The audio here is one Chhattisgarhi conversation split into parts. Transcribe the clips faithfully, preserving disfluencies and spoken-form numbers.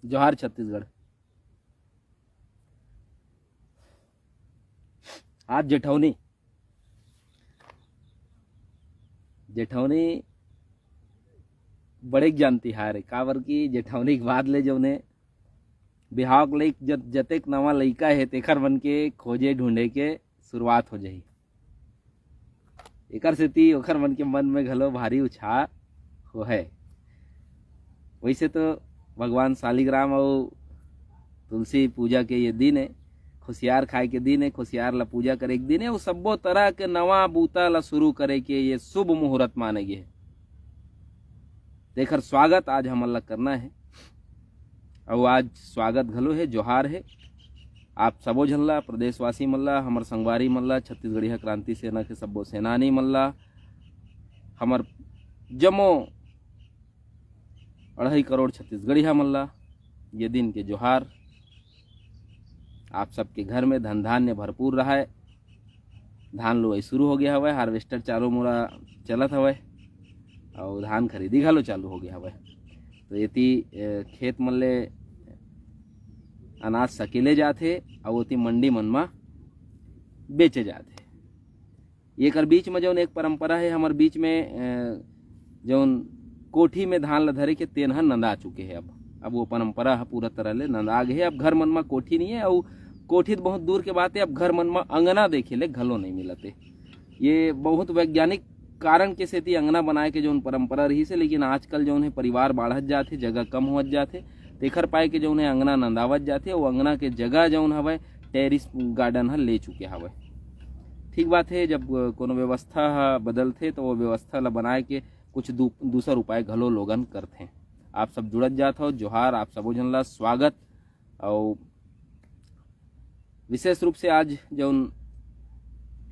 जोहार छत्तीसगढ़। आज जेठौनी, जेठौनी बड़े के जान तिहार हे, काबर कि जेठौनी के बाद ले जौन हे बिहाव के लइक जत-, जतेक नवा लइका हे, तेखर मन के खोजे ढूंढे के शुरुआत हो जाही। एकर सेती ओखर मन के मन में घलो भारी उछाह होहे। वैसे तो भगवान शालिग्राम अउ तुलसी पूजा के ये दिन हे, खुशियार खाए के दिन हे, खुशियार ला पूजा करे के दिन हे, अउ सब्बो तरह के नवा बूता ला शुरू करे के ये शुभ मुहूर्त माने गे हे। तेखर स्वागत आज हमन ला करना हे, अउ आज स्वागत घलो हे, जोहार हे। आप सबो झन ला, प्रदेशवासी मन ला, हमर संगवारी मन ला, छत्तीसगढ़िया क्रांति सेना के सब्बो सेनानी मन ला, हमर जम्मो अढ़ाई करोड़ छत्तीसगढ़िया मन ला ये दिन के जोहार। आप सबके घर में धन धान्य भरपूर रहय। धान लुवई शुरू हो गया हवय, harvester चारों मुड़ा चलत हवय, अउ धान खरीदी घलो चालू हो गया हवय। तो एती, ए, खेत मन ले अनाज सकेले जाथे, अउ ओती मंडी मन म बेचे जाथे। एकर बीच में जौन एक परंपरा हे हमर बीच में, अ, जौन कोठी में धान ल धरे के, तेन ह नंदा चुके हे। अब, अब वो परंपरा ह पूरा तरह ले नंदा गे हे। अब घर मन म कोठी नहीं हे, अउ कोठी तो बहुत दूर के बात हे, अब घर मन म अंगना देखे ले घलो नहीं मिलत हे। ये बहुत वैज्ञानिक कारण के सेती अंगना बनाए के जौन परंपरा रहिस हे, लेकिन आजकल जौन हे परिवार बाढ़त जात हे, जगह कम होवत जात हे, तेखर पाए के जौन हे अंगना नंदावत जात हे, वो अंगना के जगह जौन हवय terrace garden ह ले चुके हवय। ठीक बात हे, जब, अ, कोनो व्यवस्था ह बदलथे, तो वो व्यवस्था ल बनाए के कुछ दू-, दूसर उपाय घलो लोगन करथे। आप सब जुड़त जात हव, जोहार आप सबो झन ला, स्वागत। अउ विशेष रूप से आज जौन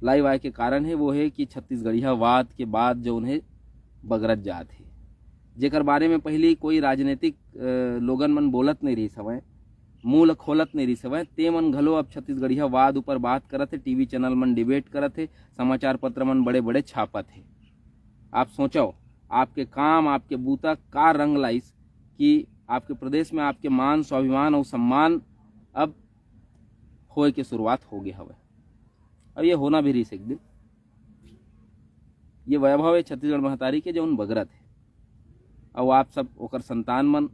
live आए के कारण हे, वो हे कि छत्तीसगढ़िया वाद के बाद जौन हे बगरत जात हे, जेकर बारे में पहिली कोई राजनीतिक, अ, लोगन मन बोलत नहीं रहिस हवय, मुंह ल खोलत नहीं रहिस हवय, ते मन घलो अब छत्तीसगढ़िया वाद ऊपर बात करत हे, TV channel मन debate करत हे, समाचार पत्र मन बड़े-बड़े छापत हे। आप सोचव, आपके काम, आपके बूता का रंग लाइस कि आपके प्रदेश में आपके मान, स्वाभिमान अउ सम्मान अब होए के शुरुआत हो गे हवय। अउ ये होना भी रहिस एक दिन। ये वैभव हे छत्तीसगढ़ महतारी के, जौन बगरत हे, अउ आप सब ओकर संतान मन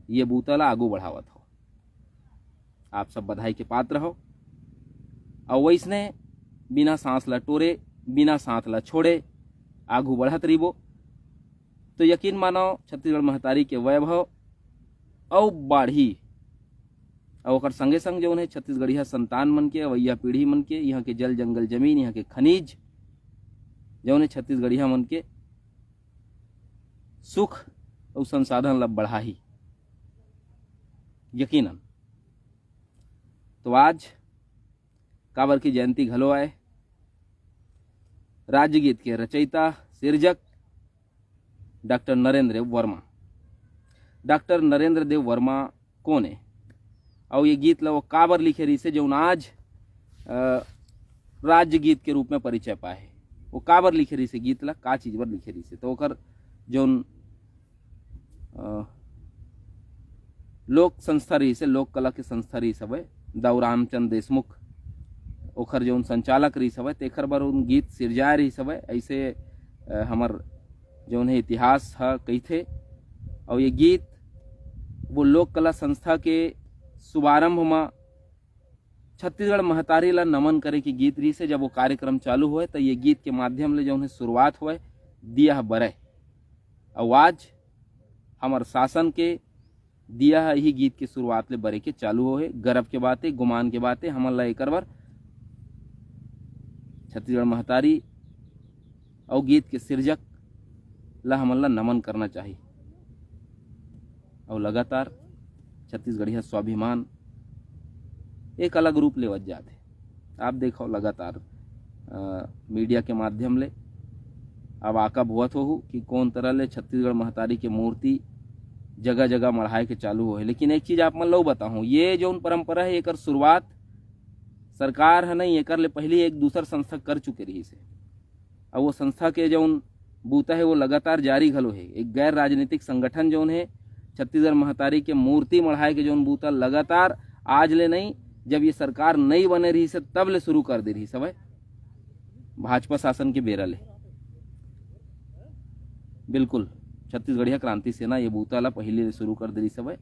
ये बूता ला आगू बढ़ावत हो। आप सब बधाई के पात्र हो। अउ वैसने बिना सांस ला टोरे, बिना साथ ला छोड़े आगू बढ़त रहिबो, तो यकीन मानो, छत्तीसगढ़ महतारी के वैभव अउ बाढ़ी। अउ ओकर संगे संग जौन हे छत्तीसगढ़िया संतान मन के, अवैया पीढ़ी मन के, यहाँ के जल, जंगल, जमीन, यहाँ के खनिज, जौन हे छत्तीसगढ़िया मन के सुख अउ संसाधन ला बढ़ाही, यकीनन। तो आज काबर की जयंती घलो आए, राज्य गीत के रचयिता, सिरजक डॉक्टर नरेंद्र वर्मा। डॉक्टर नरेंद्र देव वर्मा कोन ए, अउ ये गीत ला वो काबर लिखे रहिस हे, जौन आज, अ, राज्य गीत के रूप में परिचय पाए हे? वो काबर लिखे रहिस हे गीत ला, का चीज बर लिखे रहिस हे? तो ओकर जौन, अ, लोक संस्था रहिस हे, लोक कला के संस्था रहिस हवय, दाऊ रामचंद देशमुख ओखर जौन संचालक रहिस हवय, तेखर बर उन गीत सिरजाए रहिस हवय। ऐसे, अ, हमर जौन हे इतिहास ह कहिथे। अउ ये गीत वो लोक कला संस्था के शुभारंभ म छत्तीसगढ़ महतारी ला नमन करे के गीत रहिस हे। जब वो कार्यक्रम चालू होय, त ये गीत के माध्यम ले जौन हे शुरुआत होय, दिया ह बरय। अउ आज हमर शासन के दिया ह इही गीत के शुरुआत ले बरे के चालू होहे। गरब के बात ए, गुमान के बात ए, हमन ला एकर बर छत्तीसगढ़ महतारी अउ गीत के सिरजक ला हमन ला नमन करना चाही। अउ लगातार छत्तीसगढ़िया स्वाभिमान एक अलग रूप लेवत जात हे। आप देखो लगातार, अ, मीडिया के माध्यम ले अब आकब होवत होहू कि कोन तरह ले छत्तीसगढ़ महतारी के मूर्ति जगह-जगह मढ़ाए के चालू होहे। लेकिन एक चीज आप मन ला बताहूँ, ये जौन परंपरा हे, एकर शुरुआत सरकार ह नहीं, एकर ले पहिली एक दूसर संस्था कर चुके रहिस हे। अउ वो संस्था के जौन बूता हे, वो लगातार जारी घलो हे। एक गैर राजनीतिक संगठन जौन हे, छत्तीसगढ़ महतारी के मूर्ति मढ़ाए के जौन बूता लगातार आज ले नहीं, जब ये सरकार नई बने रहिस हे तब ले शुरू कर दे रहिस हवय, भाजपा शासन के बेरा ले। बिल्कुल, छत्तीसगढ़िया क्रांति सेना ये बूता ला पहिले ले शुरू कर दे रहिस हवय।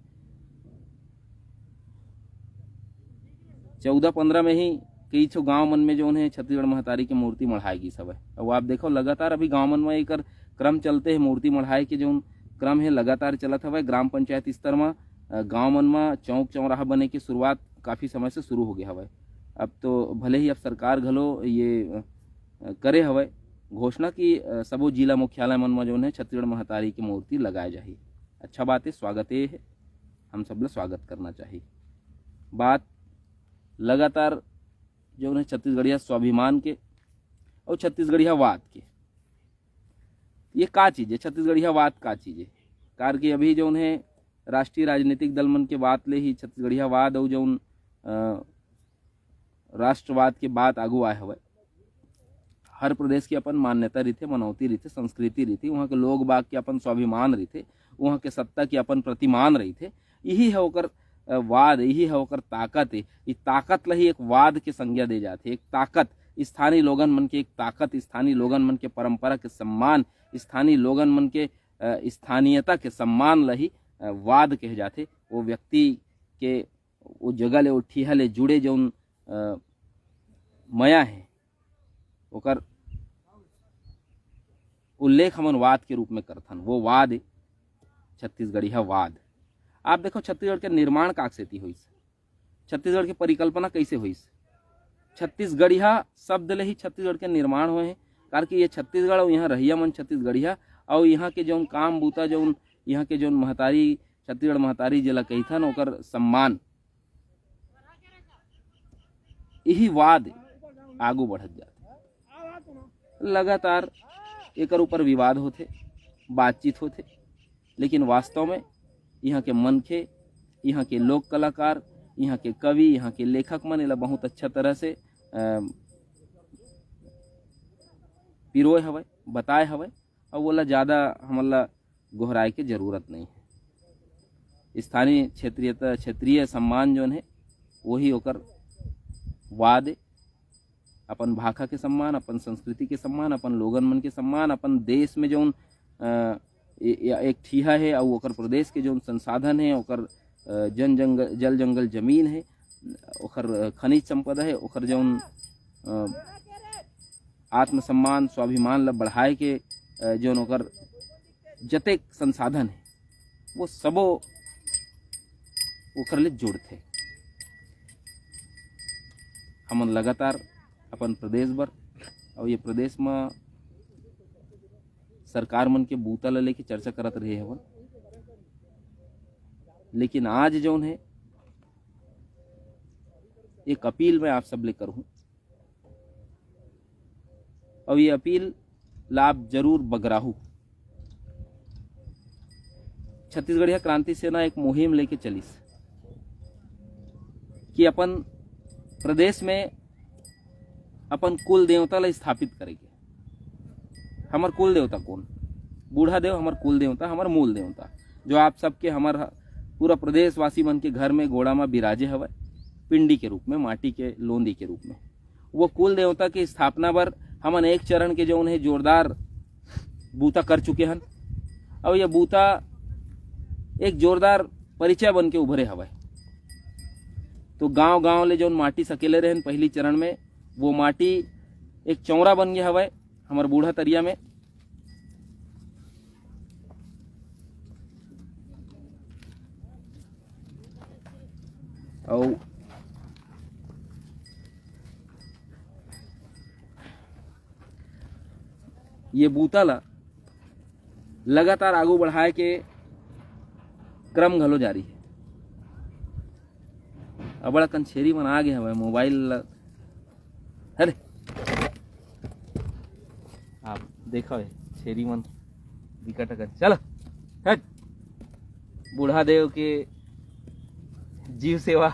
चौदह पंद्रह में ही कई ठो गांव मन में जौन हे छत्तीसगढ़ महतारी के मूर्ति मढ़ाए गिस हवय। अउ आप देखो, लगातार अभी गांव मन में एकर क्रम चलते हे, मूर्ति मढ़ाए के जौन क्रम हे लगातार चलत हवय। ग्राम पंचायत स्तर म, अ, गांव मन म चौक चौराहा बने के शुरुआत काफी समय से शुरू हो गए हवय। अब तो भले ही अब सरकार घलो ये, अ, करे हवय घोषणा कि, अ, सबो जिला मुख्यालय मन म जौन हे छत्तीसगढ़ महतारी के मूर्ति लगाए जाही। अच्छा बात हे, स्वागत हे, हम सब ला स्वागत करना चाही। बात लगातार जौन हे छत्तीसगढ़िया स्वाभिमान के अउ छत्तीसगढ़िया वाद के। ये का चीज हे? छत्तीसगढ़िया वाद का चीज हे? कार के अभी जौन हे राष्ट्रीय राजनीतिक दल मन के बात ले ही छत्तीसगढ़िया वाद अउ जौन, अ, राष्ट्रवाद के बात आगू आए हवय। हर प्रदेश के अपन मान्यता रहिथे, मनौती रहिथे, संस्कृति रहिथे, उहाँ के लोग बाग के अपन स्वाभिमान रहिथे, उहाँ के सत्ता के अपन प्रतिमान रहिथे। यही हे ओकर, अ, वाद, यही हे ओकर ताकत हे। ई ताकत ल ही एक वाद के संज्ञा दे जाथे, एक ताकत, स्थानीय लोगन मन के एक ताकत, स्थानीय लोगन मन के परंपरा के सम्मान, स्थानीय लोगन मन के, अ, स्थानीयता के सम्मान ल ही, अ, वाद कहे जाथे। वो व्यक्ति के, वो जगह ले, वो ठिहा ले जुड़े जौन, अ, मया हे, ओकर उल्लेख हमन वाद के रूप में करथन। वो वाद ए, छत्तीसगढ़िया वाद। आप देखो, छत्तीसगढ़ के निर्माण काक सेती होइस, छत्तीसगढ़ के परिकल्पना कैसे होइस? छत्तीसगढ़िया शब्द ले ही छत्तीसगढ़ के निर्माण होए हे, कार कि ये छत्तीसगढ़ अउ यहाँ रहइया मन छत्तीसगढ़िया, अउ यहाँ के जौन काम बूता, जौन यहाँ के जौन महतारी, छत्तीसगढ़ महतारी जेला कहिथन, ओकर सम्मान, यही वाद आगू बढ़त जाथे। लगातार एकर ऊपर विवाद होथे, बातचीत होथे, लेकिन वास्तव में यहाँ के मनखे, यहाँ के लोक कलाकार, यहाँ के कवि, यहाँ के लेखक मन एला बहुत अच्छा तरह से, अ, पिरोए हवय, बताए हवय, अउ ओला ज़्यादा हमन ला गोहराए के जरूरत नहीं हे। स्थानीय क्षेत्रीयता, क्षेत्रीय सम्मान जौन हे, वही ओकर वाद ए। अपन भाखा के सम्मान, अपन संस्कृति के सम्मान, अपन लोगन मन के सम्मान, अपन देश में जौन, अ, ए-, ए-, एक ठिहा हे अउ ओकर प्रदेश के जौन संसाधन हे, ओकर, अ, जन जंगल, जल जंगल जमीन हे, ओकर, अ, खनिज संपदा हे, ओकर जौन, अ, आत्मसम्मान, स्वाभिमान ल बढ़ाए के, अ, जौन ओकर जतेक संसाधन हे, वो सबो ओकर ले जुड़थे। हमन लगातार अपन प्रदेश बर, अउ ये प्रदेश म सरकार मन के बूता ल लेके चर्चा करत रहे हवन, लेकिन आज जौन हे, एक अपील मैं आप सब ले करहूँ, अउ ये अपील ला आप जरूर बगराहू। छत्तीसगढ़िया क्रांति सेना एक मुहिम लेके चलिस कि अपन प्रदेश में अपन कुल देवता ला स्थापित करे के। हमर कुल देवता कोन? बूढ़ा देव हमर कुल देवता, हमर मूल देवता, जो आप सबके, हमर ह-, पूरा प्रदेशवासी मन के घर में गोड़ा में विराजे हवय, पिंडी के रूप में, माटी के लोंदी के रूप में। वो कुल देवता के स्थापना बर हमन एक चरण के जौन हे जोरदार बूता कर चुके हन। अउ ये बूता एक जोरदार परिचय बन के उभरे हवय। तो गांव-गांव ले जौन माटी सकेले रहन पहली चरण में, वो माटी एक चौरा बन गया हवय हमर बूढ़ा तरिया में। अउ ये बूता ला लगातार आगू बढ़ाए के क्रम घलो जारी हे। अबड़ अकन छेरी मन आ गे हवय, मोबाइल ला, अरे, आप देखो ये छेरी मन बिकट अकन, चलो, हट। बूढ़ा देव के जीव सेवा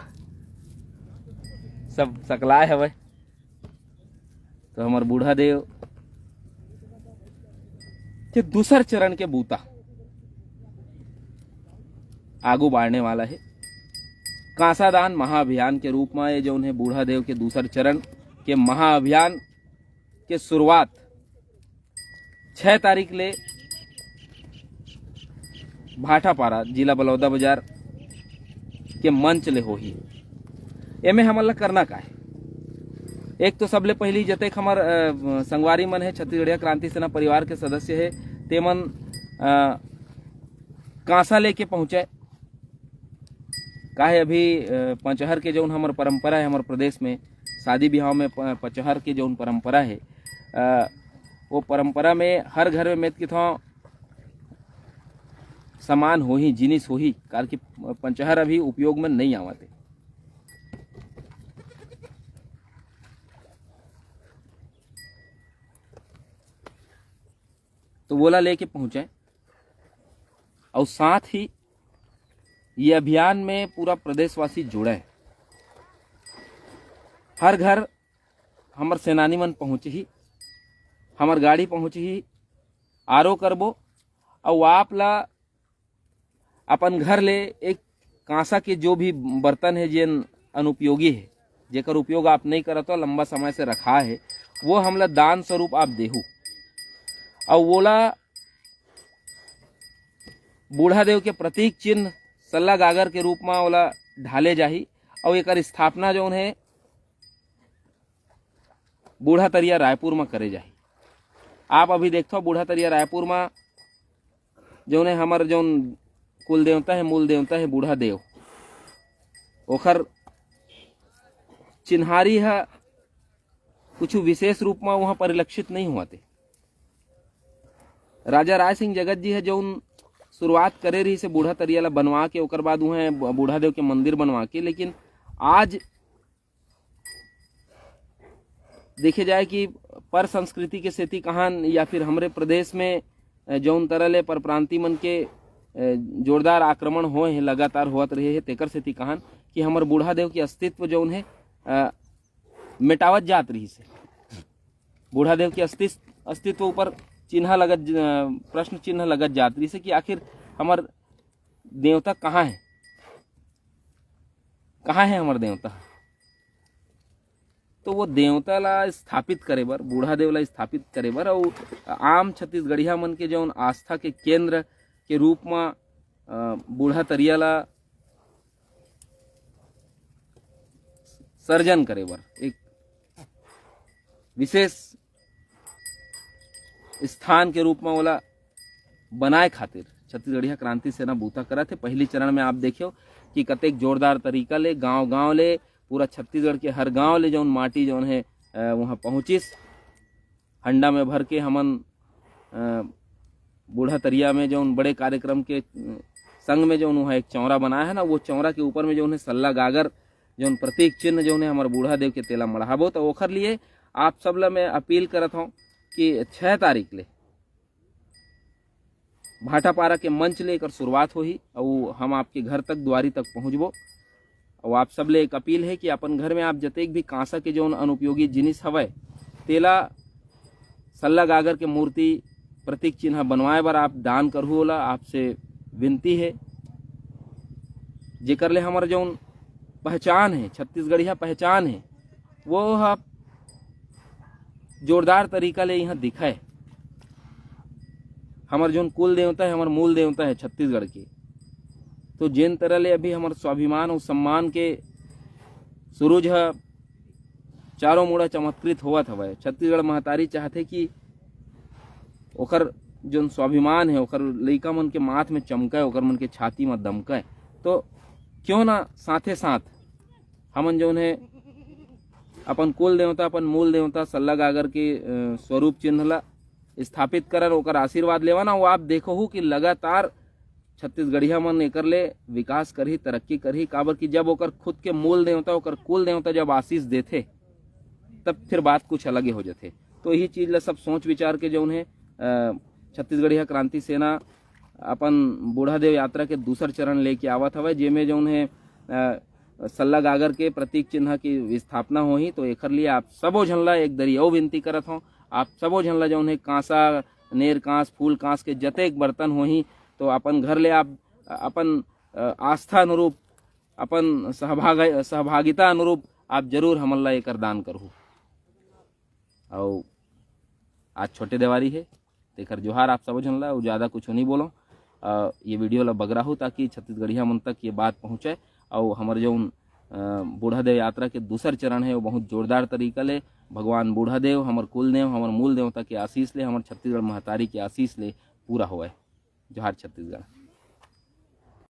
सब सकलाए हवय। तो हमर बूढ़ा देव के दूसर चरण के बूता, आगू बाढ़ने वाला हे। कांसादान महाअभियान के रूप म ये जौन हे बूढ़ा देव के दूसर चरण के महाअभियान के शुरुआत छह तारीख ले भाटापारा, जिला बलौदाबाजार के मंच ले होही। एमे हमन ला करना का हे? एक तो सबले पहिली जतेक हमर, अ, संगवारी मन हे, छत्तीसगढ़िया क्रांति सेना परिवार के सदस्य हे, तेमन, अ, कांसा लेके पहुँचे। काहे अभी, अ, पंचहर के जौन हमर परंपरा हे, हमर प्रदेश में शादी बिहाव में प-, पंचहर के जौन परंपरा हे, अ, वो परंपरा में हर घर में मैं त कहिथंव सामान होही, जिनिस होही, काबर कि पंचहर अभी उपयोग में नहीं आवत हे। तो वोला लेके पहुंचे। और साथ ही ये अभियान में पूरा प्रदेशवासी जुड़े। हर घर हमर सेनानी मन पहुंचही, हमर गाड़ी पहुंचही, आरो करबो। और आप ला अपन घर ले एक कांसा के जो भी बर्तन हे, जेन अनुपयोगी हे, जेकर उपयोग आप नहीं करत हो, लंबा समय से रखा हे, वो हमला दान स्वरूप आप देहू। और वोला बूढ़ा देव के प्रतीक चिन्ह सल्ला गागर के रूप म ओला ढाले जाही। और एकर स्थापना जौन हे बूढ़ा तरिया रायपुर म करे जाही। आप अभी देखथव बूढ़ा तरिया रायपुर म जौन हे हमर जौन कुल देवता हे, मूल देवता हे बूढ़ा देव, ओखर चिन्हारी ह कुछ विशेष रूप म वहाँ परिलक्षित नहीं होवत हे। राजा राय सिंह जगत जी ह जौन शुरुआत करे रहिस हे बूढ़ा तरिया ला बनवा के, ओकर बाद उहें ब-, बूढ़ा देव के मंदिर बनवा के, लेकिन आज देखे जाए कि पर संस्कृति के सेती कहान या फिर हमरे प्रदेश में, अ, जौन तरह ले परप्रांति मन के, अ, जोरदार आक्रमण होए हे, लगातार होवत रहे हे, तेकर सेती कहान कि हमर बूढ़ा देव के अस्तित्व जौन हे, अ, मेटावत जात रहिस हे। बूढ़ा देव के अस्तित्व, अस्तित्व ऊपर चिन्हा लगत ज-, प्रश्न चिन्ह लगत जात रहिस हे कि आखिर हमर देवता कहाँ हे, कहाँ हे हमर देवता? तो वो देवता ला स्थापित करे बर, बूढ़ा देव ला स्थापित करे बर, अउ आम छत्तीसगढ़िया मन के जौन आस्था के केंद्र के रूप म, अ, बूढ़ा तरिया ला सर्जन करे बर एक विशेष स्थान के रूप म ओला बनाए खातिर छत्तीसगढ़िया क्रांति सेना बूता करत हे। पहिली चरण में आप देखियो कि कतेक जोरदार तरीका ले गांव-गांव ले, पूरा छत्तीसगढ़ के हर गांव ले जौन माटी जौन हे, अ, वहां पहुंचिस। हंडा में भर के हमन, अ, बूढ़ा तरिया में जौन बड़े कार्यक्रम के, अ, संग में जौन वहाँ एक चौरा बनाए हे ना, वो चौरा के ऊपर में जौन हे सल्ला गागर, जौन प्रतीक चिन्ह जौन हे हमर बूढ़ा देव के, तेला मढ़ाबो। तो ओखर लिए आप सब ला मैं अपील करत हौं कि छह तारीख ले भाटापारा के मंच ले एकर शुरुआत होही, अउ हम आपके घर तक, द्वारी तक पहुँचबो। अउ आप सब ले एक अपील हे कि अपन घर में आप जतेक भी कांसा के जौन अनुपयोगी जिनिस हवय, तेला सल्ला गागर के मूर्ति प्रतीक चिन्ह बनवाए बर आप दान करहू, ओला आपसे विनती हे। जेकर ले हमर जौन पहचान हे, छत्तीसगढ़िया पहचान हे, वो ह जोरदार तरीका ले इहाँ दिखय। हमर जौन कुल देवता हे, हमर मूल देवता हे छत्तीसगढ़ के, तो जेन तरह ले अभी हमर स्वाभिमान अउ सम्मान के सुरुज ह चारों मुड़ा चमत्कृत होवत हवय, छत्तीसगढ़ महतारी चाहथे कि ओकर जौन स्वाभिमान हे, ओकर लइका मन के माथ में चमकय, ओकर मन के छाती में दमकय। तो क्यों ना साथे साथ हमन जौन हे अपन कुल देवता, अपन मूल देवता सल्ला गागर के, अ, स्वरूप चिन्ह ला स्थापित करन, ओकर आशीर्वाद लेवन। अउ आप देखहू कि लगातार छत्तीसगढ़िया मन एकर ले विकास करही, तरक्की करही, काबर कि जब ओकर खुद के मूल देवता, ओकर कुल देवता जब आशीष देथे, तब फिर बात कुछ अलगे हो जाथे। तो यही चीज ला सब सोच विचार के जौन हे, अ, छत्तीसगढ़िया क्रांति सेना अपन बूढ़ा देव यात्रा के दूसर चरण लेके आवत हवय, जेमे जौन हे, अ, सल्ला गागर के प्रतीक चिन्ह की स्थापना होही। तो एकर लिए आप सबो झन ला एक दरी अउ विनती करत हौं, आप सबो झन ला जौन हे कांसा, नेर कांस, फूल कांस के जतेक बर्तन होही, तो अपन घर ले आप अपन आस्था अनुरूप, अपन सहभाग सहभागिता अनुरूप आप जरूर हमन ला एकर दान करहू। अउ आज छोटे देवारी हे, तेकर जोहार आप सबो झन ला। अउ ज्यादा कुछ नहीं बोलो, ये वीडियो ला बगराहू ताकि छत्तीसगढ़िया मन तक ये बात पहुँचे। अउ हमर जौन बूढ़ा देव यात्रा के दूसर चरण हे, वो बहुत जोरदार तरीका ले भगवान बूढ़ा देव, हमर कुल देव, हमर मूल देवता के आशीष ले, हमर छत्तीसगढ़ महतारी के आशीष ले पूरा होवय। जोहार छत्तीसगढ़।